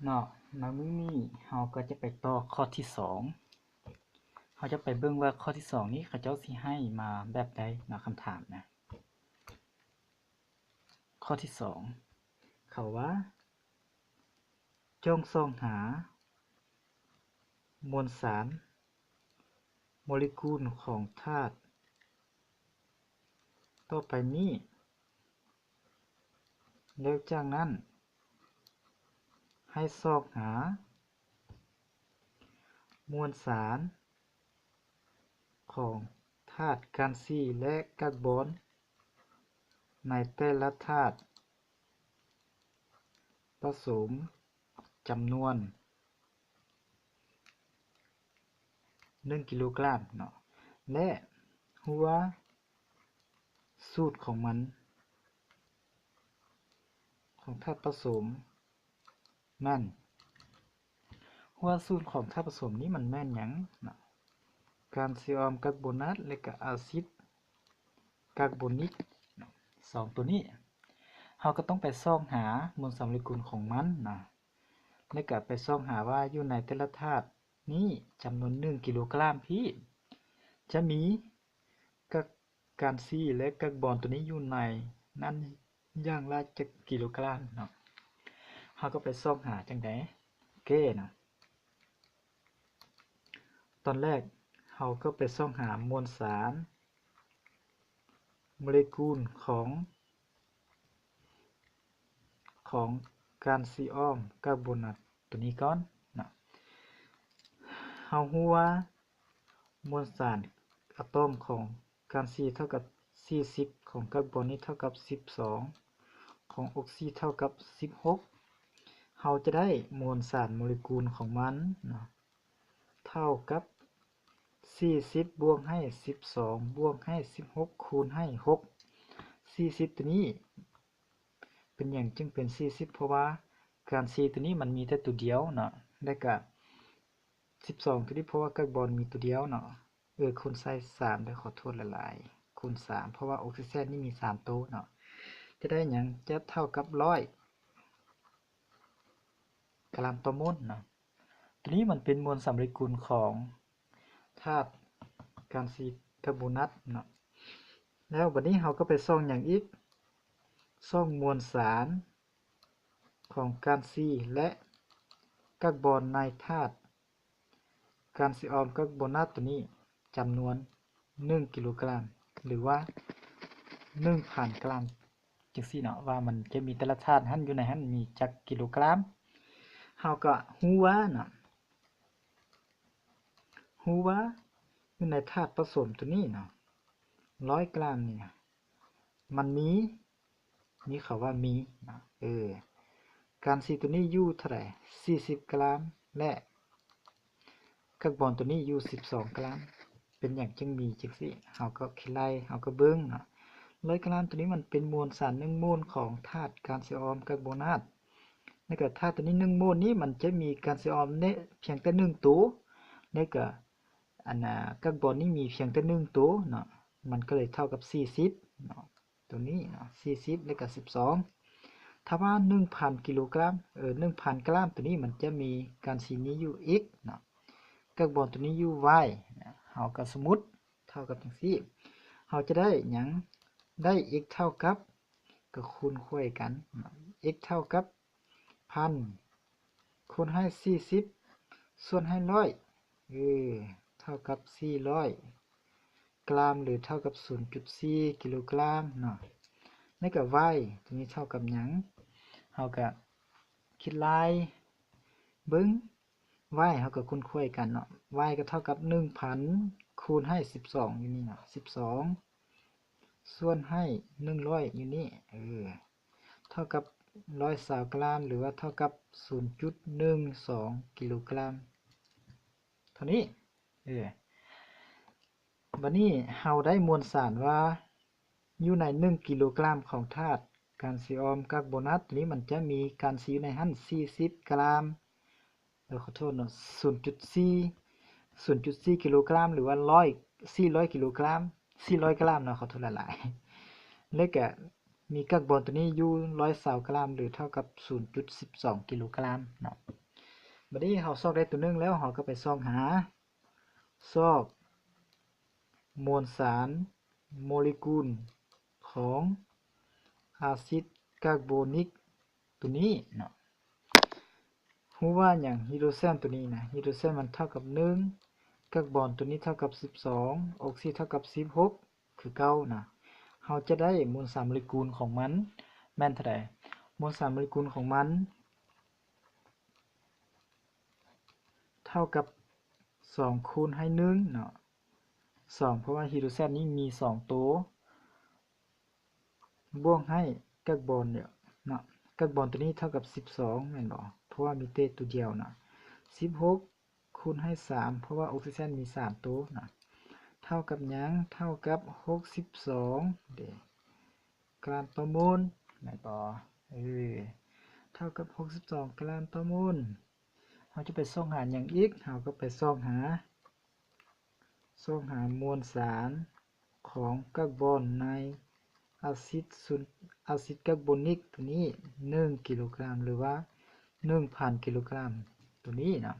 ເນາະ ໃນມື້ນີ້ເຮົາກໍຈະໄປຕໍ່ຂໍ້ທີສອງ. ເຮົາຈະໄປເບິ່ງວ່າຂໍ້ທີສອງນີ້ເຂົາເຈົ້າຊິໃຫ້ມາແບບໃດເນາະ ຄຳຖາມນະ. ຂໍ້ທີສອງ ເຂົາວ່າ ຈົ່ງຊອກຫາມວນສານໂມເລກຸນຂອງທາດຕໍ່ໄປນີ້ ແລ້ວຈາກນັ້ນໃຫ້ຊອກຫາມວນສານຂອງທາດການຊີ ແລະ ກາກບອນໃນແຕ່ລະທາດປະສົມຈຳນວນ ໜຶ່ງກິໂລກຣາມເນາະ ແລະ ຮູ້ວ່າສູດຂອງມັນ ຂອງທາດປະສົມນັ້ນ ຮູ້ວ່າສູດຂອງທາດປະສົມນີ້ມັນແມ່ນຫຍັງເນາະ ການຊີອອມກາກໂບນັດ ແລະ ກະອາຊິດກາກໂບນິກເນາະ ສອງໂຕນີ້ ເຮົາກໍຕ້ອງໄປຊອກຫາມວນສານໂມເລກຸນຂອງມັນນະ ແລະ ກະໄປຊອກຫາວ່າຢູ່ໃນແຕ່ລະທາດນີ້ ຈຳນວນໜຶ່ງກິໂລກຣາມນີ້ ຈະມີກາກ ການຊີ ແລະ ກາກບອນໂຕນີ້ຢູ່ໃນນັ້ນຢ່າງລະຈັກກິໂລກຣາມເນາະ. ເຮົາກໍໄປຊອກຫາຈັ່ງໃດ? ໂອເຄເນາະ ຕອນແລກເຮົາກໍໄປຊອກຫາມວນສານໂມເລກຸນຂອງ ຂອງການຊີອອມກາກໂບນັດໂຕນີ້ກ່ອນເນາະ. ເຮົາຮູ້ວ່າມວນສານອາຕອມຂອງການຊີເທົ່າກັບສີ່ສິບ ຂອງກາກບອນນີ້ເທົ່າກັບສິບສອງ ຂອງອົກຊີເທົ່າກັບສິບຫົກ ເຮົາຈະໄດ້ມວນສານໂມເລກຸນຂອງມັນເນາະ ເທົ່າກັບສີ່ສິບບວກໃຫ້ສິບສອງບວກໃຫ້ສິບຫົກຄູນໃຫ້ຫົກ ສີ່ສິບໂຕນີ້ ເປັນຫຍັງຈຶ່ງເປັນສີ່ສິບ? ເພາະວ່າການຊີໂຕນີ້ມັນມີແຕ່ໂຕດຽວເນາະ ແລະກະສິບສອງໂຕນີ້ ເພາະວ່າກາກບອນມີໂຕດຽວເນາະ ເອີ ຄູນໃສ່ສາມເດີ ຂໍໂທດຫຼາຍໆ ຄູນສາມ ເພາະວ່າອົກຊີເຈນນີ້ມີສາມໂຕເນາະ ຈະໄດ້ຫຍັງ? ຈະເທົ່າກັບຮ້ອຍກຣາມຕໍ່ໂມນເນາະ. ໂຕນີ້ມັນເປັນມວນສານໂມເລກຸນຂອງທາດການຊີກາກໂບນັດເນາະ. ແລ້ວບັດນີ້ເຮົາກໍໄປຊອກຫຍັງອີກ? ຊອກມວນສານຂອງການຊີ ແລະ ກາກບອນໃນທາດການຊີອອມກາກໂບນັດໂຕນີ້ ຈຳນວນໜຶ່ງກິໂລກຣາມ ຫຼືວ່າໜຶ່ງພັນກຣາມ ຈັ່ງຊີ້ເນາະ ວ່າມັນຈະມີແຕ່ລະທາດຫັ້ນ ຢູ່ໃນຫັ້ນມີຈັກກິໂລກຣາມ ເຮົາກໍຮູ້ວ່າເນາະ ຮູ້ວ່າຢູ່ໃນທາດປະສົມໂຕນີ້ເນາະ ຮ້ອຍກຣາມນີ້ນະ ມັນມີ ມີເຂົາວ່າມີເນາະ ເອີ ການຊີໂຕນີ້ຢູ່ເທົ່າໃດ? ສີ່ສິບກຣາມ ແລະ ກາກບອນໂຕນີ້ຢູ່ສິບສອງກຣາມ ເປັນຫຍັງຈຶ່ງມີຈັ່ງຊີ້? ເຮົາກໍຄິດໄລ່ ເຮົາກໍເບິ່ງເນາະ ຮ້ອຍກຣາມໂຕນີ້ມັນເປັນມວນສານໜຶ່ງໂມນຂອງທາດການຊີອອມກາກໂບນັດ ແລ້ວກໍທາດໂຕນີ້ໜຶ່ງໂມນນີ້ມັນຈະມີການຊີອອມເນ ພຽງແຕ່ໜຶ່ງໂຕ ແລ້ວກໍ ອັນ ອາ ກາກບອນນີ້ມີພຽງແຕ່ໜຶ່ງໂຕເນາະ ມັນກໍເລີຍເທົ່າກັບສີ່ສິບເນາະ ໂຕນີ້ເນາະ ສີ່ສິບ ແລ້ວກໍສິບສອງ ຖ້າວ່າໜຶ່ງພັນກິໂລກຣາມ ເອີ ໜຶ່ງພັນກຣາມໂຕນີ້ ມັນຈະມີການຊີນີ້ຢູ່ x ເນາະ ກາກບອນໂຕນີ້ຢູ່ y ເຮົາກໍສົມມຸດເທົ່າກັບຈັ່ງຊີ້ ເຮົາຈະໄດ້ຫຍັງ? ໄດ້ x ເທົ່າກັບ ກໍຄູນຂວາຍກັນເນາະ x ເທົ່າກັບ ພັນຄູນໃຫ້ສີ່ສິບ ສ່ວນໃຫ້ຮ້ອຍ ເອີ ເທົ່າກັບສີ່ຮ້ອຍກຣາມ ຫຼື ເທົ່າກັບສູນຈຸດສີ່ກິໂລກຣາມເນາະ ແລ້ວກໍ y ໂຕນີ້ເທົ່າກັບຫຍັງ? ເຮົາກໍຄິດໄລ່ເບິ່ງ y ເຮົາກໍຄູນຂວາຍກັນເນາະ y ກໍເທົ່າກັບໜຶ່ງພັນຄູນໃຫ້ສິບສອງຢູ່ນີ້ເນາະ ສິບສອງ ສ່ວນໃຫ້ໜຶ່ງຮ້ອຍຢູ່ນີ້ ເອີ ເທົ່າກັບຮ້ອຍຊາວກຣາມ ຫຼືວ່າເທົ່າກັບສູນຈຸດໜຶ່ງສອງກິໂລກຣາມ ເທົ່ານີ້ ເອີ ບັດນີ້ເຮົາໄດ້ມວນສານວ່າ ຢູ່ໃນໜຶ່ງກິໂລກຣາມຂອງທາດການຊີອອມກາກໂບນັດ ໂຕນີ້ມັນຈະມີການຊີຢູ່ໃນຫັ້ນສີ່ສິບກຣາມ ເອີ ຂໍໂທດເນາະ ສູນຈຸດສີ່ ສູນຈຸດສີ່ກິໂລກຣາມ ຫຼືວ່າຮ້ອຍ ສີ່ຮ້ອຍກິໂລກຣາມ ສີ່ຮ້ອຍກຣາມເນາະ ຂໍໂທດຫຼາຍໆ ແລ້ວກະ ມີກາກບອນໂຕນີ້ຢູ່ຮ້ອຍຊາວກຣາມ ຫຼື ເທົ່າກັບສູນຈຸດສິບສອງກິໂລກຣາມເນາະ. ບັດນີ້ເຮົາຊອກໄດ້ໂຕໜຶ່ງແລ້ວ ເຮົາກໍໄປຊອກຫາ ຊອກມວນສານໂມເລກຸນຂອງອາຊິດກາໂບນິກໂຕນີ້ເນາະ. ຮູ້ວ່າຫຍັງ? ຮີໂດຣເຈນໂຕນີ້ນະ ຮີໂດຣເຈນມັນເທົ່າກັບໜຶ່ງ, ກາກບອນໂຕນີ້ເທົ່າກັບສິບສອງ, ອົກຊີເທົ່າກັບສິບຫົກ ຄືເກົ່ານະ. ເຮົາຈະໄດ້ມວນສານໂມເລກຸນຂອງມັນແມ່ນເທົ່າໃດ? ມວນສານໂມເລກຸນຂອງມັນເທົ່າກັບສອງຄູນໃຫ້ໜຶ່ງເນາະ, ສອງ ເພາະວ່າຮີໂດຣເຈນນີ້ມີສອງໂຕ ບວກໃຫ້ກາກບອນເນາະ, ກາກບອນໂຕນີ້ເທົ່າກັບສິບສອງແມ່ນບໍ່? ເພາະວ່າມີແຕ່ໂຕດຽວເນາະ, ສິບຫົກຄູນໃຫ້ສາມ ເພາະວ່າອົກຊີເຈນມີສາມໂຕນະ ເທົ່າກັບຫຍັງ? ເທົ່າກັບຫົກສິບສອງເດ ກຣາມຕໍ່ໂມນແມ່ນບໍ່? ເອີ ເທົ່າກັບຫົກສິບສອງກຣາມຕໍ່ໂມນ. ເຮົາຈະໄປຊອກຫາຫຍັງອີກ? ເຮົາກໍໄປຊອກຫາ ຊອກຫາມວນສານຂອງກາກບອນໃນອາຊິດຊຸນ ອາຊິດກາກໂບນິກໂຕນີ້ໜຶ່ງກິໂລກຣາມ ຫຼືວ່າໜຶ່ງພັນກິໂລກຣາມໂຕນີ້ນະ.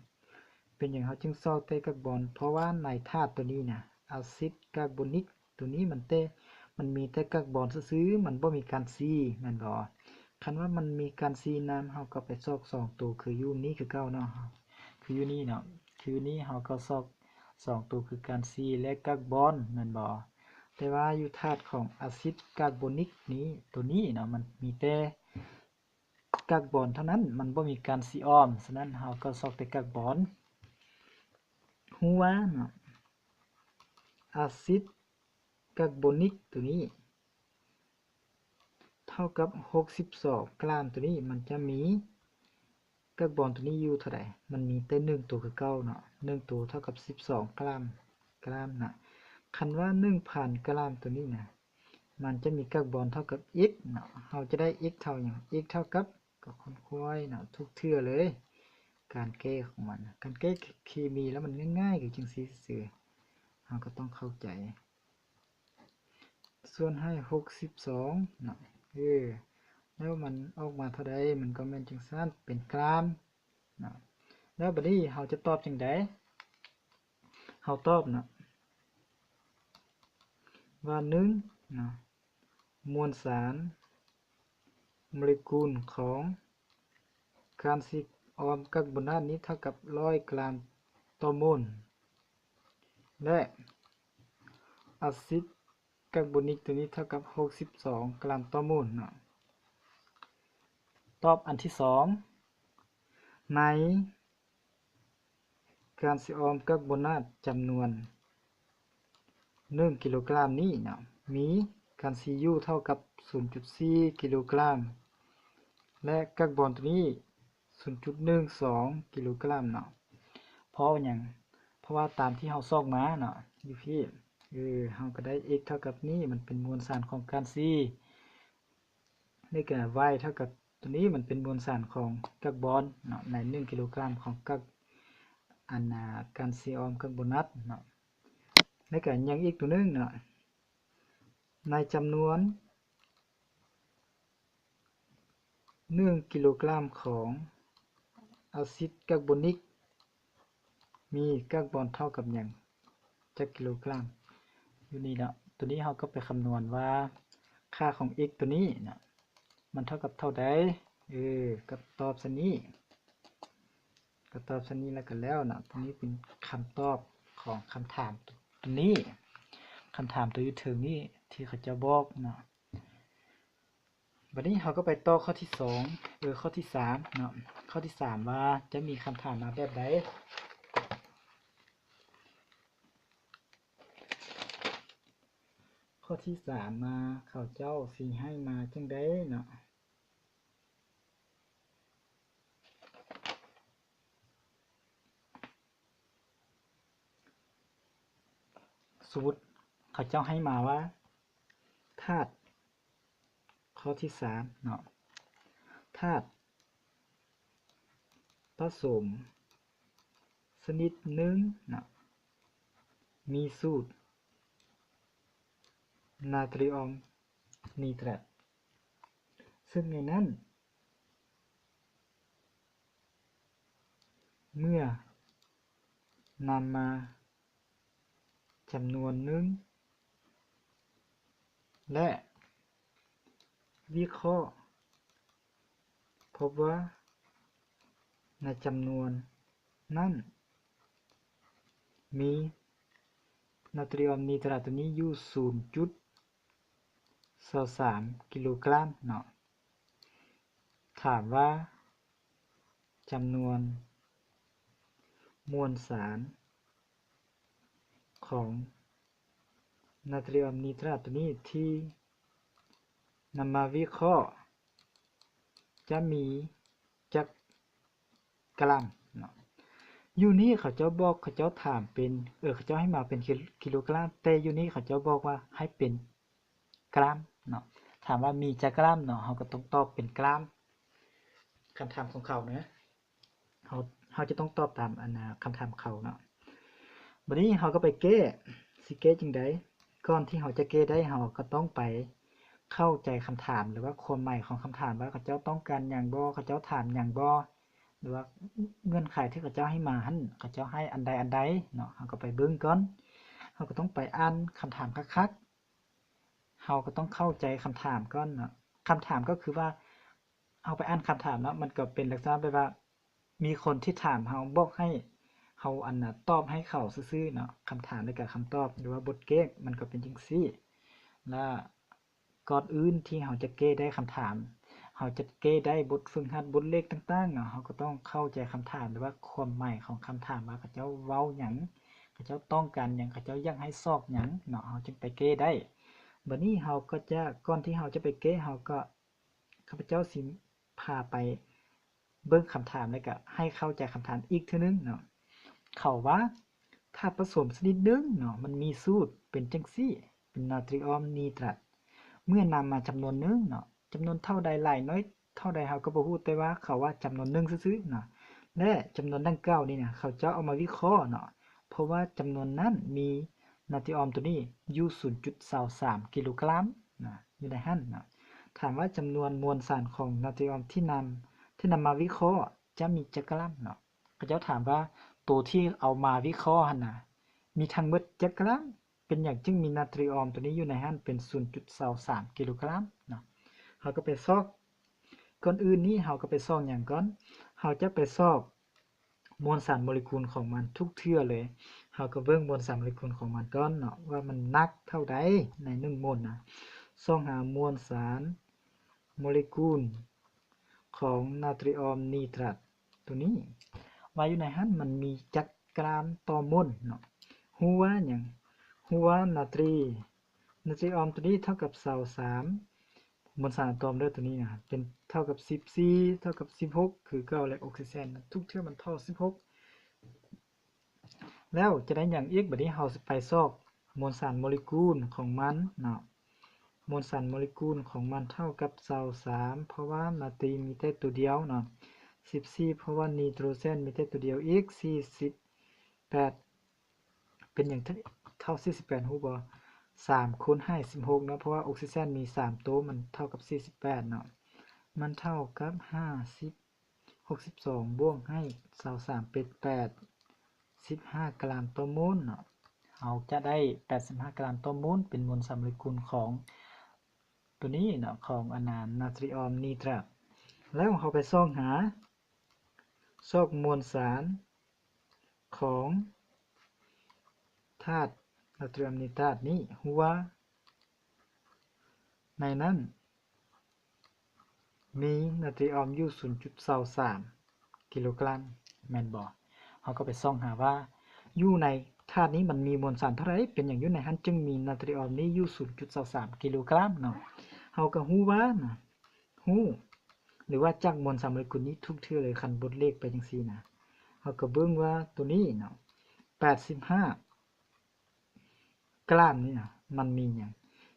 ເປັນຫຍັງເຮົາຈຶ່ງຊອກແຕ່ກາກບອນ? ເພາະວ່າໃນທາດໂຕນີ້ນະ ອາຊິດກາກໂບນິກໂຕນີ້ມັນແຕ່ ມັນມີແຕ່ກາກບອນຊື່ໆ ມັນບໍ່ມີການຊີແມ່ນບໍ່? ຄັນວ່າມັນມີການຊີນຳ ເຮົາກໍໄປຊອກສອງໂຕຄືຢູ່ນີ້ຄືເກົ່າເນາະ, ຄືຢູ່ນີ້ເນາະ, ຄືຢູ່ນີ້ເຮົາກໍຊອກສອງໂຕຄືການຊີ ແລະ ກາກບອນແມ່ນບໍ່? ແຕ່ວ່າຢູ່ທາດຂອງອາຊິດກາກໂບນິກນີ້ ໂຕນີ້ເນາະ ມັນມີແຕ່ກາກບອນເທົ່ານັ້ນ ມັນບໍ່ມີການຊີອອມ, ສະນັ້ນເຮົາກໍຊອກແຕ່ກາກບອນ. ຮູ້ວ່າເນາະ ອາຊິດກາກໂບນິກໂຕນີ້ ເທົ່າກັບຫົກສິບສອງກຣາມໂຕນີ້ ມັນຈະມີກາກບອນໂຕນີ້ຢູ່ເທົ່າໃດ? ມັນມີແຕ່ໜຶ່ງໂຕຄືເກົ່າເນາະ, ໜຶ່ງໂຕເທົ່າກັບສິບສອງກຣາມ ກຣາມນະ. ຄັນວ່າໜຶ່ງພັນກຣາມໂຕນີ້ນະ ມັນຈະມີກາກບອນເທົ່າກັບ x ເນາະ, ເຮົາຈະໄດ້ x ເທົ່າຫຍັງ? x ເທົ່າກັບ ກໍຄົ້ນຄວ້າເນາະ ທຸກເທື່ອເລີຍ. ການແກ້ຂອງມັນ ການແກ້ເຄມີແລ້ວມັນງ່າຍໆ ຄືຈັ່ງຊີ້ຊື່ໆ, ເຮົາກໍຕ້ອງເຂົ້າໃຈ. ສ່ວນໃຫ້ຫົກສິບສອງເນາະ ເອີ ແລ້ວມັນອອກມາເທົ່າໃດ? ມັນກໍແມ່ນຈັ່ງຊັ້ນ ເປັນກຣາມເນາະ. ແລ້ວບັດນີ້ເຮົາຈະຕອບຈັ່ງໃດ? ເຮົາຕອບເນາະ ວ່າໜຶ່ງເນາະ ມວນສານໂມເລກຸນຂອງການຊີອອມກາກໂບນາດນີ້ເທົ່າກັບຮ້ອຍກຣາມຕໍ່ໂມນ ແລະ ອາຊິດກາກໂບນິກໂຕນີ້ເທົ່າກັບຫົກສິບສອງກຣາມຕໍ່ໂມນເນາະ. ຕອບອັນທີສອງ ໃນ ການຊີອອມກາກໂບນາດຈຳນວນໜຶ່ງກິໂລກຣາມນີ້ເນາະ ມີການຊີຢູ່ເທົ່າກັບສູນຈຸດສີ່ກິໂລກຣາມ ແລະ ກາກບອນໂຕນີ້ສູນຈຸດໜຶ່ງສອງກິໂລກຣາມເນາະ. ເພາະຫຍັງ? ເພາະວ່າຕາມທີ່ເຮົາຊອກມາເນາະ ຢູ່ພີ້ ເອີ ເຮົາກໍໄດ້ x ເທົ່າກັບນີ້ ມັນເປັນມວນສານຂອງການຊີ ແລ້ວກໍ y ເທົ່າກັບ ໂຕນີ້ມັນເປັນມວນສານຂອງກາກບອນເນາະ ໃນໜຶ່ງກິໂລກຣາມຂອງກາກ ອັນ ອາ ການຊີອອມກາກໂບນາດເນາະ. ແລ້ວກໍຍັງອີກໂຕໜຶ່ງເນາະ ໃນຈຳນວນໜຶ່ງກິໂລກຣາມຂອງອາຊິດກາກໂບນິກ ມີກາກບອນເທົ່າກັບຫຍັງ ຈັກກິໂລກຣາມ ຢູ່ນີ້ເນາະ. ໂຕນີ້ເຮົາກໍໄປຄຳນວນວ່າຄ່າຂອງ x ໂຕນີ້ເນາະ ມັນເທົ່າກັບເທົ່າໃດ? ເອີ ກໍຕອບສ່ຳນີ້ ກໍຕອບສ່ຳນີ້ແລ້ວກໍແລ້ວເນາະ. ໂຕນີ້ເປັນຄຳຕອບຂອງຄຳຖາມໂຕນີ້ ຄຳຖາມໂຕຢູ່ເທິງນີ້ທີ່ເຂົາເຈົ້າບອກເນາະ. ບັດນີ້ເຮົາກໍໄປຕໍ່ຂໍ້ທີສອງ ເອີ ຂໍ້ທີສາມເນາະ. ຂໍ້ທີສາມວ່າຈະມີຄຳຖາມມາແບບໃດ? ຂໍ້ທີສາມມາ ເຂົາເຈົ້າຊິໃຫ້ມາຈັ່ງໃດເນາະ? ສົມມຸດເຂົາເຈົ້າໃຫ້ມາວ່າ ທາດ ຂໍ້ທີສາມເນາະ ທາດປະສົມຊະນິດໜຶ່ງເນາະ ມີສູດນາຕຣີອອມນີຕຣາດ ເຊິ່ງໃນນັ້ນ ເມື່ອນຳມາຈຳນວນໜຶ່ງ ແລະ ວິເຄາະ ພົບວ່າໃນຈຳນວນນັ້ນ ມີນາຕຣີອອມນີຕຣາດໂຕນີ້ຢູ່ສູນຈຸດຊາວສາມກິໂລກຣາມເນາະ. ຖາມວ່າຈຳນວນມວນສານຂອງນາຕຣີອອມນີຕຣາດໂຕນີ້ທີ່ນຳມາວິເຄາະ ຈະມີຈັກກຣາມເນາະ. ຢູ່ນີ້ເຂົາເຈົ້າບອກ ເຂົາເຈົ້າຖາມເປັນ ເອີ ເຂົາເຈົ້າໃຫ້ມາເປັນກິ ກິໂລກຣາມ, ແຕ່ຢູ່ນີ້ເຂົາເຈົ້າບອກວ່າໃຫ້ເປັນກຣາມເນາະ. ຖາມວ່າມີຈັກກຣາມເນາະ, ເຮົາກໍຕ້ອງຕອບເປັນກຣາມ. ຄຳຖາມຂອງເຂົານະ ເຮົາ ເຮົາຈະຕ້ອງຕອບຕາມອັນນາ ຄຳຖາມເຂົາເນາະ. ບັດນີ້ເຮົາກໍໄປແກ້ ຊິແກ້ຈັ່ງໃດ? ກ່ອນທີ່ເຮົາຈະແກ້ໄດ້ ເຮົາກໍຕ້ອງໄປເຂົ້າໃຈຄຳຖາມ ຫຼືວ່າຄວາມໝາຍຂອງຄຳຖາມ ວ່າເຂົາເຈົ້າຕ້ອງການຫຍັງບໍ່, ເຂົາເຈົ້າຖາມຫຍັງບໍ່ ຫຼືວ່າເງື່ອນໄຂທີ່ເຂົາເຈົ້າໃຫ້ມາຫັ້ນ ເຂົາເຈົ້າໃຫ້ອັນໃດອັນໃດເນາະ. ເຮົາກໍໄປເບິ່ງກ່ອນ, ເຮົາກໍຕ້ອງໄປອ່ານຄຳຖາມຄັກໆ. ເຮົາກໍຕ້ອງເຂົ້າໃຈຄຳຖາມກ່ອນເນາະ. ຄຳຖາມກໍຄືວ່າ ເຮົາໄປອ່ານຄຳຖາມເນາະ, ມັນກໍເປັນລັກສະນະແບບວ່າ ມີຄົນທີ່ຖາມເຮົາ ບອກໃຫ້ເຮົາ ອັນນະ ຕອບໃຫ້ເຂົາຊື່ໆເນາະ. ຄຳຖາມ ແລະ ກະຄຳຕອບ ຫຼືວ່າບົດແກ້ ມັນກໍເປັນຈັ່ງຊີ້. ແລະ ກ່ອນອື່ນທີ່ເຮົາຈະແກ້ໄດ້ຄຳຖາມ, ເຮົາຈະແກ້ໄດ້ບົດຝຶກຫັດ, ບົດເລກຕ່າງໆເນາະ, ເຮົາກໍຕ້ອງເຂົ້າໃຈຄຳຖາມ ຫຼືວ່າຄວາມໝາຍຂອງຄຳຖາມ ວ່າເຂົາເຈົ້າເວົ້າຫຍັງ, ເຂົາເຈົ້າຕ້ອງການຫຍັງ, ເຂົາເຈົ້າຢາກໃຫ້ຊອກຫຍັງເນາະ, ເຮົາຈຶ່ງໄປແກ້ໄດ້. ບັດນີ້ເຮົາກໍຈະ ກ່ອນທີ່ເຮົາຈະໄປແກ້ ເຮົາກໍ ຂ້າພະເຈົ້າຊິພາໄປເບິ່ງຄຳຖາມ ແລະ ກະໃຫ້ເຂົ້າໃຈຄຳຖາມອີກເທື່ອໜຶ່ງເນາະ. ເຂົາວ່າ ທາດປະສົມຊະນິດໜຶ່ງເນາະ ມັນມີສູດເປັນຈັ່ງຊີ້ ເປັນນາຕຣີອອມນີຕຣາດ ເມື່ອນຳມາຈຳນວນໜຶ່ງເນາະ, ຈຳນວນເທົ່າໃດ ຫຼາຍນ້ອຍເທົ່າໃດເຮົາກໍບໍ່ຮູ້, ແຕ່ວ່າເຂົາວ່າຈຳນວນໜຶ່ງຊື່ໆເນາະ ແລະ ຈຳນວນດັ່ງກ່າວນີ້ນະ ເຂົາເຈົ້າເອົາມາວິເຄາະເນາະ, ເພາະວ່າຈຳນວນນັ້ນມີນາຕຣີອອມໂຕນີ້ຢູ່ສູນຈຸດຊາວສາມກິໂລກຣາມນະ ຢູ່ໃນຫັ້ນເນາະ. ຖາມວ່າຈຳນວນມວນສານຂອງນາຕຣີອອມທີ່ນຳ ທີ່ນຳມາວິເຄາະຈະມີຈັກກຣາມເນາະ. ເຂົາເຈົ້າຖາມວ່າໂຕທີ່ເອົາມາວິເຄາະຫັ້ນນະ ມີທັງໝົດຈັກກຣາມ? ເປັນຫຍັງຈຶ່ງມີນາຕຣີອອມໂຕນີ້ຢູ່ໃນຫັ້ນເປັນສູນຈຸດຊາວສາມກິໂລກຣາມເນາະ? ເຮົາກໍໄປຊອກ ກ່ອນອື່ນນີ້ເຮົາກໍໄປຊອກຫຍັງກ່ອນ? ເຮົາຈະໄປຊອກມວນສານໂມເລກຸນຂອງມັນທຸກເທື່ອເລີຍ. ເຮົາກໍເບິ່ງມວນສານໂມເລກຸນຂອງມັນກ່ອນເນາະ ວ່າມັນໜັກເທົ່າໃດໃນໜຶ່ງໂມນນະ. ຊອກຫາມວນສານໂມເລກຸນຂອງນາຕຣີອອມນີຕຣາດ ໂຕນີ້ ວ່າຢູ່ໃນຫັ້ນມັນມີຈັກກຣາມຕໍ່ໂມນເນາະ. ຮູ້ວ່າຫຍັງ? ຮູ້ວ່ານາຕຣີ ນາຕຣີອອມໂຕນີ້ເທົ່າກັບຊາວສາມ ມວນສານອາຕອມເດີ ໂຕນີ້ນະ ເປັນເທົ່າກັບສິບສີ່ ເທົ່າກັບສິບຫົກຄືເກົ່າ ແລະ ອົກຊີເຈນນະ ທຸກເທື່ອມັນເທົ່າສິບຫົກ. ແລ້ວຈະໄດ້ຫຍັງອີກ? ບັດນີ້ເຮົາຊິໄປຊອກມວນສານໂມເລກຸນຂອງມັນເນາະ. ມວນສານໂມເລກຸນຂອງມັນເທົ່າກັບຊາວສາມ ເພາະວ່ານາຕຣີມີແຕ່ໂຕດຽວເນາະ, ສິບສີ່ ເພາະວ່ານີໂຕຣເຈນມີແຕ່ໂຕດຽວອີກ, ສີ່ສິບແປດ ເປັນຫຍັງເທົ່າສີ່ສິບແປດ ຮູ້ບໍ່? ສາມຄູນໃຫ້ສິບຫົກເນາະ, ເພາະວ່າອົກຊີເຈນມີສາມໂຕ ມັນເທົ່າກັບສີ່ສິບແປດເນາະ, ມັນເທົ່າກັບຫ້າສິບ ຫົກສິບສອງ ບວກໃຫ້ຊາວສາມ ເປັນແປດສິບຫ້າກຣາມຕໍ່ໂມນເນາະ. ເຮົາຈະໄດ້ແປດສິບຫ້າກຣາມຕໍ່ໂມນ ເປັນມວນສານໂມເລກຸນຂອງໂຕນີ້ເນາະ ຂອງອັນນາ ນາຕຣີອອມນີຕຣາດ. ແລ້ວເຮົາໄປຊອກຫາ ຊອກມວນສານຂອງທາດນາຕຣີອອມນີຕຣາດນີ້ ຮູ້ວ່າໃນນັ້ນ ມີນາຕຣີອອມຢູ່ສູນຈຸດຊາວສາມກິໂລກຣາມ ແມ່ນບໍ່? ເຮົາກໍໄປສ່ອງຫາວ່າ ຢູ່ໃນທາດນີ້ມັນມີມວນສານເທົ່າໃດ ເປັນຫຍັງຢູ່ໃນຫັ້ນຈຶ່ງມີນາຕຣີອອມນີ້ຢູ່ສູນຈຸດຊາວສາມກິໂລກຣາມເນາະ. ເຮົາກໍຮູ້ວ່ານະ ຮູ້ ຫຼືວ່າຈັກມວນສານໂມເລກຸນນີ້ທຸກເທື່ອເລີຍ ຄັນບົດເລກໄປຈັ່ງຊີ້ນະ. ເຮົາກໍເບິ່ງວ່າໂຕນີ້ເນາະ ແປດສິບຫ້າ ກຣາມນີ້ນະ ມັນມີຫຍັງ?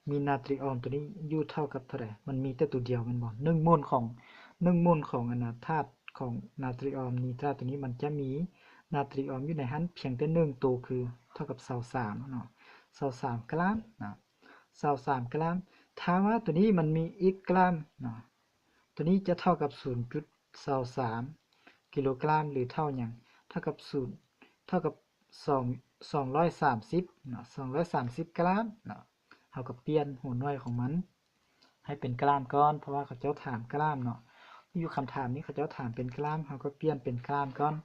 ມີນາຕຣີອອມໂຕນີ້ຢູ່ເທົ່າກັບເທົ່າໃດ? ມັນມີແຕ່ໂຕດຽວແມ່ນບໍ່? ໜຶ່ງໂມນຂອງ ໜຶ່ງໂມນຂອງອັນນາ ທາດຂອງນາຕຣີອອມນີຕຣາດໂຕນີ້ ມັນຈະມີນາຕຣີອອມຢູ່ໃນຫັ້ນພຽງແຕ່ໜຶ່ງໂຕ ຄືເທົ່າກັບຊາວສາມເນາະ ຊາວສາມກຣາມເນາະ ຊາວສາມກຣາມ. ຖ້າວ່າໂຕນີ້ມັນມີອີກກຣາມເນາະ ຕົວນີ້ຈະເທົ່າກັບສູນຈຸດຊາວສາມກິໂລກຣາມ ຫຼື ເທົ່າຫຍັງ? ເທົ່າກັບສູນ ເທົ່າກັບສອງ ສອງຮ້ອຍສາມສິບເນາະ ສອງຮ້ອຍສາມສິບກຣາມເນາະ. ເຮົາກໍປ່ຽນຫົວໜ່ວຍຂອງມັນໃຫ້ເປັນກຣາມກ່ອນ ເພາະວ່າເຂົາເຈົ້າຖາມກຣາມເນາະ. ຢູ່ຄຳຖາມນີ້ເຂົາເຈົ້າຖາມເປັນກຣາມ ເຮົາກໍປ່ຽນເປັນກຣາມກ່ອນ.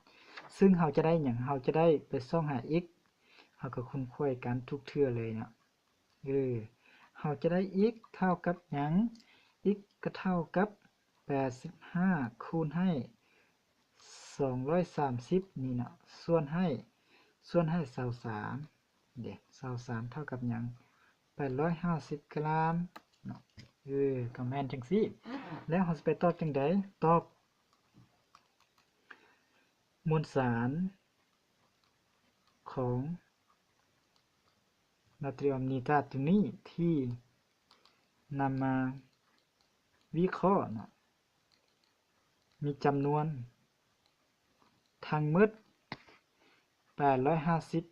ຊຶ່ງເຮົາຈະໄດ້ຫຍັງ? ເຮົາຈະໄດ້ໄປຊອກຫາ x ເຮົາກໍຄຸ້ນຄວາຍກັນທຸກເທື່ອເລີຍເນາະ. ເອີ ເຮົາຈະໄດ້ x ເທົ່າກັບຫຍັງ? x ກໍເທົ່າກັບແປດສິບຫ້າຄູນໃຫ້ສອງຮ້ອຍສາມສິບນີ້ເນາະ ສ່ວນໃຫ້ ສ່ວນໃຫ້ຊາວສາມເດ້ ຊາວສາມເທົ່າກັບຫຍັງ? ແປດຮ້ອຍຫ້າສິບກຣາມເນາະ. ເອີ ກໍແມ່ນຈັ່ງຊີ້. ແລ້ວເຮົາຊິໄປຕອບຈັ່ງໃດ? ຕອບມວນສານຂອງນາຕຣີອອມນີຕາດຕົວນີ້ທີ່ນຳມາວິເຄາະເນາະ ມີຈຳນວນທັງໝົດແປດຮ້ອຍຫ້າສິບ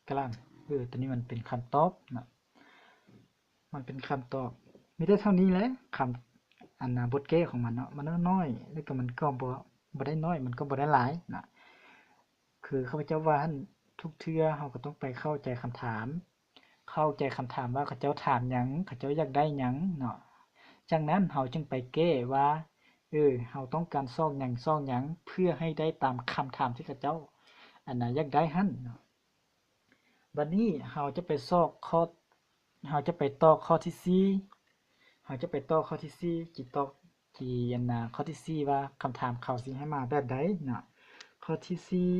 ກຣາມ. ເອີ ຕົວນີ້ມັນເປັນຄຳຕອບເນາະ ມັນເປັນຄຳຕອບ ມີແຕ່ເທົ່ານີ້ແຫຼະ. ຄຳ ອັນນ່າ ບົດແກ້ຂອງມັນເນາະ ມັນນ້ອຍໆ ແລ້ວກໍມັນກໍບໍ່ ບໍ່ໄດ້ໜ້ອຍ ມັນກໍບໍ່ໄດ້ຫຼາຍນະ. ຄືຂ້າພະເຈົ້າວ່າຫັ້ນ ທຸກເທື່ອເຮົາກໍຕ້ອງໄປເຂົ້າໃຈຄຳຖາມ ເຂົ້າໃຈຄຳຖາມວ່າເຂົາເຈົ້າຖາມຫຍັງ ເຂົາເຈົ້າຢາກໄດ້ຫຍັງເນາະ. ຈາກນັ້ນເຮົາຈຶ່ງໄປແກ້ວ່າ ເອີ ເຮົາຕ້ອງການຊອກຫຍັງ ຊອກຫຍັງ ເພື່ອໃຫ້ໄດ້ຕາມຄຳຖາມທີ່ເຂົາເຈົ້າ ອັນນ່າ ຢາກໄດ້ຫັ້ນເນາະ. ບັດນີ້ເຮົາຈະໄປຊອກຂໍ້ ເຮົາຈະໄປຕໍ່ຂໍ້ທີສີ່ ເຮົາຈະໄປຕໍ່ຂໍ້ທີສີ່ ຊິຕໍ່ ຊິ ອັນນ່າ ຂໍ້ທີສີ່ວ່າຄຳຖາມເຂົາຊິໃຫ້ມາແບບໃດເນາະ. ຂໍ້ທີສີ່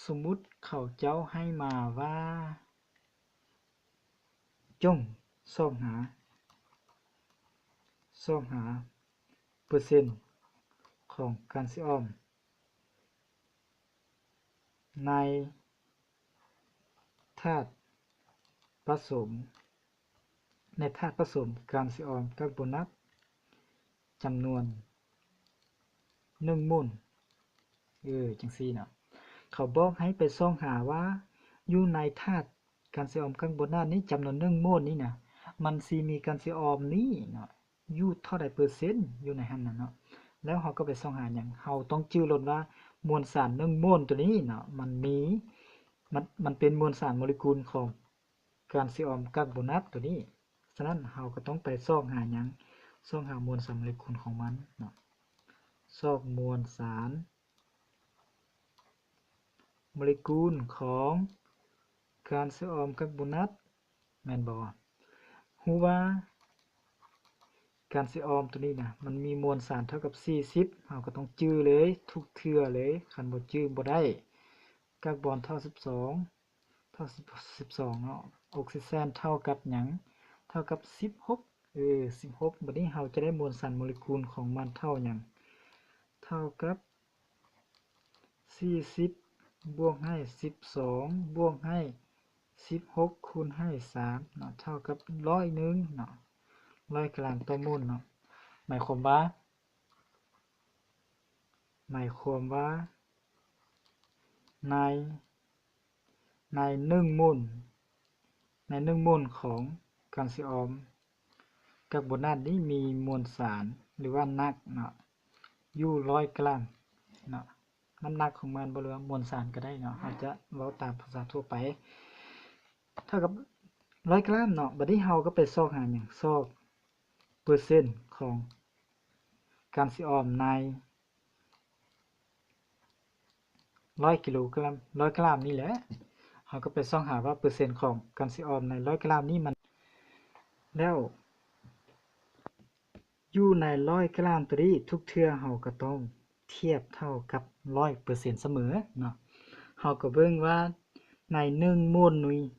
ສົມມຸດເຂົາເຈົ້າໃຫ້ມາວ່າ ຈົ່ງຊອກຫາ ຊອກຫາເປີເຊັນຂອງການຊິອອມໃນທາດປະສົມ ໃນທາດປະສົມການຊິອອມກາກໂບນັດຈຳນວນໜຶ່ງໂມນ. ເອີ ຈັ່ງຊີ້ເນາະ ເຂົາບອກໃຫ້ໄປຊອກຫາວ່າ ຢູ່ໃນທາດການຊິອອມກາກໂບນັດນີ້ ຈຳນວນໜຶ່ງໂມນນີ້ນະ ມັນຊິມີການຊິອອມນີ້ເນາະ ຢູ່ເທົ່າໃດເປີເຊັນຢູ່ໃນຫັ້ນນະເນາະ. ແລ້ວເຮົາກໍໄປຊອກຫາຫຍັງ? ເຮົາຕ້ອງຈື່ໂລດວ່າມວນສານໜຶ່ງໂມນໂຕນີ້ເນາະ ມັນມີ ມັນ ມັນເປັນມວນສານໂມເລກຸນຂອງການຊິອອມກາກໂບນັດໂຕນີ້. ສະນັ້ນເຮົາກໍຕ້ອງໄປຊອກຫາຫຍັງ? ຊອກຫາມວນສານໂມເລກຸນຂອງມັນເນາະ ຊອກມວນສານ ໂມເລກຸນຂອງການເຊອອມກາກໂບນັດ ແມ່ນບໍ່? ຮູ້ວ່າການເຊອອມໂຕນີ້ນະ ມັນມີມວນສານເທົ່າກັບສີ່ສິບ ເຮົາກໍຕ້ອງຈື່ເລີຍ ທຸກເທື່ອເລີຍ ຄັນບໍ່ຈື່ບໍ່ໄດ້. ກາກບອນເທົ່າສິບສອງ ເທົ່າສິບ ສິບສອງເນາະ ອົກຊີເຈນເທົ່າກັບຫຍັງ? ເທົ່າກັບສິບຫົກ ເອີ ສິບຫົກ. ບັດນີ້ເຮົາຈະໄດ້ມວນສານໂມເລກຸນຂອງມັນເທົ່າຫຍັງ? ເທົ່າກັບ ສີ່ສິບ ບວກໃຫ້ສິບສອງ ບວກໃຫ້ສິບຫົກ ຄູນໃຫ້ສາມເນາະ ເທົ່າກັບຮ້ອຍໜຶ່ງເນາະ ຮ້ອຍກຣາມຕໍ່ໂມນເນາະ. ໝາຍຄວາມວ່າ ໝາຍຄວາມວ່າ ໃນ ໃນໜຶ່ງໂມນ ໃນໜຶ່ງໂມນຂອງການເຊອອມກາກໂບນັດນີ້ມີມວນສານ ຫຼືວ່າໜັກເນາະ ຢູ່ຮ້ອຍກຣາມເນາະ ນ້ຳໜັກຂອງມັນບໍ່ ຫຼືວ່າມວນສານກໍໄດ້ເນາະ ເຮົາຈະເວົ້າຕາມພາສາທົ່ວໄປ ເທົ່າກັບຮ້ອຍກຣາມເນາະ. ບັດນີ້ເຮົາກໍໄປຊອກຫາຫຍັງ? ຊອກເປີເຊັນຂອງການເຊອອມໃນ ຮ້ອຍກິໂລກຣາມ ຮ້ອຍກຣາມນີ້ແຫຼະ ເຮົາກໍໄປຊອກຫາວ່າເປີເຊັນຂອງການເຊອອມໃນຮ້ອຍກຣາມນີ້ມັນ ແລ້ວຢູ່ໃນຮ້ອຍກຣາມໂຕນີ້ ທຸກເທື່ອເຮົາກໍຕ້ອງທຽບເທົ່າກັບຮ້ອຍເປີເຊັນສະເໝີເນາະ. ເຮົາກໍເບິ່ງວ່າໃນໜຶ່ງໂມນ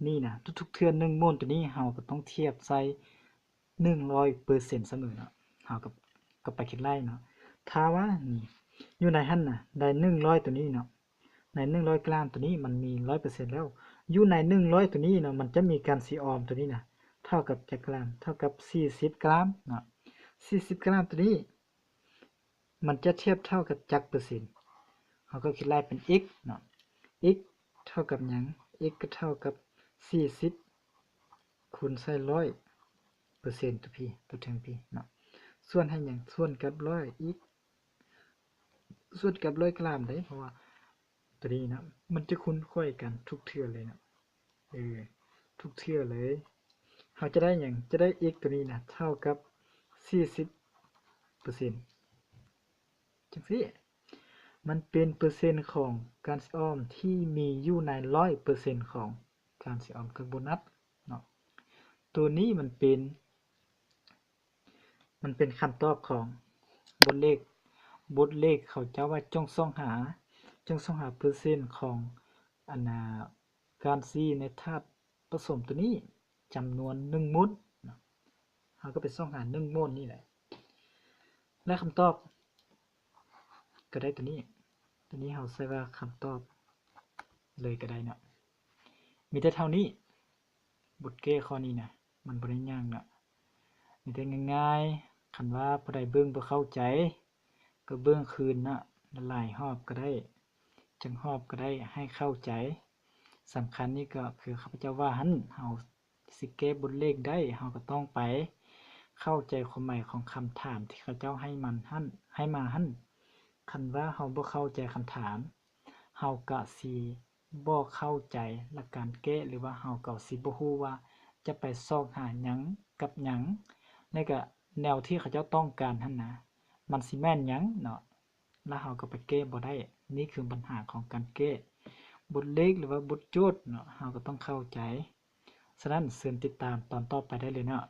ນີ້ນະ ທຸກໆເທື່ອໜຶ່ງໂມນໂຕນີ້ ເຮົາກໍຕ້ອງທຽບໃສ່ ໜຶ່ງຮ້ອຍເປີເຊັນສະເໝີເນາະ ເຮົາກໍ ກໍໄປຄິດໄລ່ເນາະ. ຖ້າວ່ານີ້ ຢູ່ໃນຫັ້ນນະ ໄດ້ໜຶ່ງຮ້ອຍໂຕນີ້ເນາະ ໃນໜຶ່ງຮ້ອຍກຣາມໂຕນີ້ມັນມີຮ້ອຍເປີເຊັນແລ້ວ ຢູ່ໃນໜຶ່ງຮ້ອຍໂຕນີ້ເນາະ ມັນຈະມີການເຊອອມໂຕນີ້ນະ ເທົ່າກັບຈັກກຣາມ? ເທົ່າກັບສີ່ສິບກຣາມເນາະ ສີ່ສິບກຣາມໂຕນີ້ ມັນຈະທຽບເທົ່າກັບຈັກເປີເຊັນ? ເຮົາກໍຄິດໄລ່ເປັນ x ເນາະ x ເທົ່າກັບຫຍັງ? x ກໍເທົ່າກັບສີ່ສິບຄູນໃສ່ຮ້ອຍເປີເຊັນ ຕົວພີ ຕົວເທິງພີເນາະ. ສ່ວນໃຫ້ຫຍັງ? ສ່ວນກັບຮ້ອຍອີກ ສ່ວນກັບຮ້ອຍກຣາມເດ້ ເພາະວ່າໂຕນີ້ນະ ມັນຈະຄູນຂ້ອຍກັນທຸກເທື່ອເລີຍນະ ເອີ ທຸກເທື່ອເລີຍ. ເຮົາຈະໄດ້ຫຍັງ? ຈະໄດ້ x ໂຕນີ້ນະ ເທົ່າກັບສີ່ສິບເປີເຊັນ ຈັ່ງຊີ້. ມັນເປັນເປີເຊັນຂອງການຊິອອມທີ່ມີຢູ່ໃນຮ້ອຍເປີເຊັນຂອງການຊິອອມກັບໂບນັດເນາະ. ໂຕນີ້ມັນເປັນ ມັນເປັນຄຳຕອບຂອງບົດເລກ. ບົດເລກເຂົາເຈົ້າວ່າຈົ່ງຊອກຫາ, ຈົ່ງຊອກຫາເປີເຊັນຂອງ ອັນນ່າ ການຊີໃນທາດປະສົມໂຕນີ້ຈຳນວນໜຶ່ງໂມນເນາະ. ເຮົາກໍໄປຊອກຫາໜຶ່ງໂມນນີ້ແຫຼະ ແລະ ຄຳຕອບກໍໄດ້ໂຕນີ້. ໂຕນີ້ເຮົາໃສ່ວ່າຄຳຕອບເລີຍກໍໄດ້ເນາະ. ມີແຕ່ເທົ່ານີ້. ບົດແກ້ຂໍ້ນີ້ນະ ມັນບໍ່ໄດ້ຍາກເນາະ ມີແຕ່ງ່າຍໆ. ຄັນວ່າຜູ້ໃດເບິ່ງບໍ່ເຂົ້າໃຈ ກໍເບິ່ງຄືນເນາະ ຫຼາຍໆຮອບກໍໄດ້ ຈັກຮອບກໍໄດ້ ໃຫ້ເຂົ້າໃຈ. ສຳຄັນນີ້ກໍຄືຂ້າພະເຈົ້າວ່າຫັ້ນ ເຮົາຊິແກ້ບົດເລກໄດ້ ເຮົາກໍຕ້ອງໄປເຂົ້າໃຈຄວາມໝາຍຂອງຄຳຖາມທີ່ເຂົາເຈົ້າໃຫ້ມັນຫັ້ນ ໃຫ້ມາຫັ້ນ. ຄັນວ່າເຮົາບໍ່ເຂົ້າໃຈຄຳຖາມ ເຮົາກະຊິບໍ່ເຂົ້າໃຈຫຼັກການແກ້ ຫຼືວ່າເຮົາກໍຊິບໍ່ຮູ້ວ່າຈະໄປຊອກຫາຫຍັງກັບຫຍັງ ແລະກະແນວທີ່ເຂົາເຈົ້າຕ້ອງການຫັ້ນນະ ມັນຊິແມ່ນຫຍັງເນາະ ລະເຮົາກໍໄປແກ້ບໍ່ໄດ້. ນີ້ຄືບັນຫາຂອງການແກ້ບົດເລກ ຫຼືວ່າບົດໂຈດເນາະ ເຮົາກໍຕ້ອງເຂົ້າໃຈ. ສະນັ້ນເຊີນຕິດຕາມຕອນຕໍ່ໄປໄດ້ເລີຍເນາະ.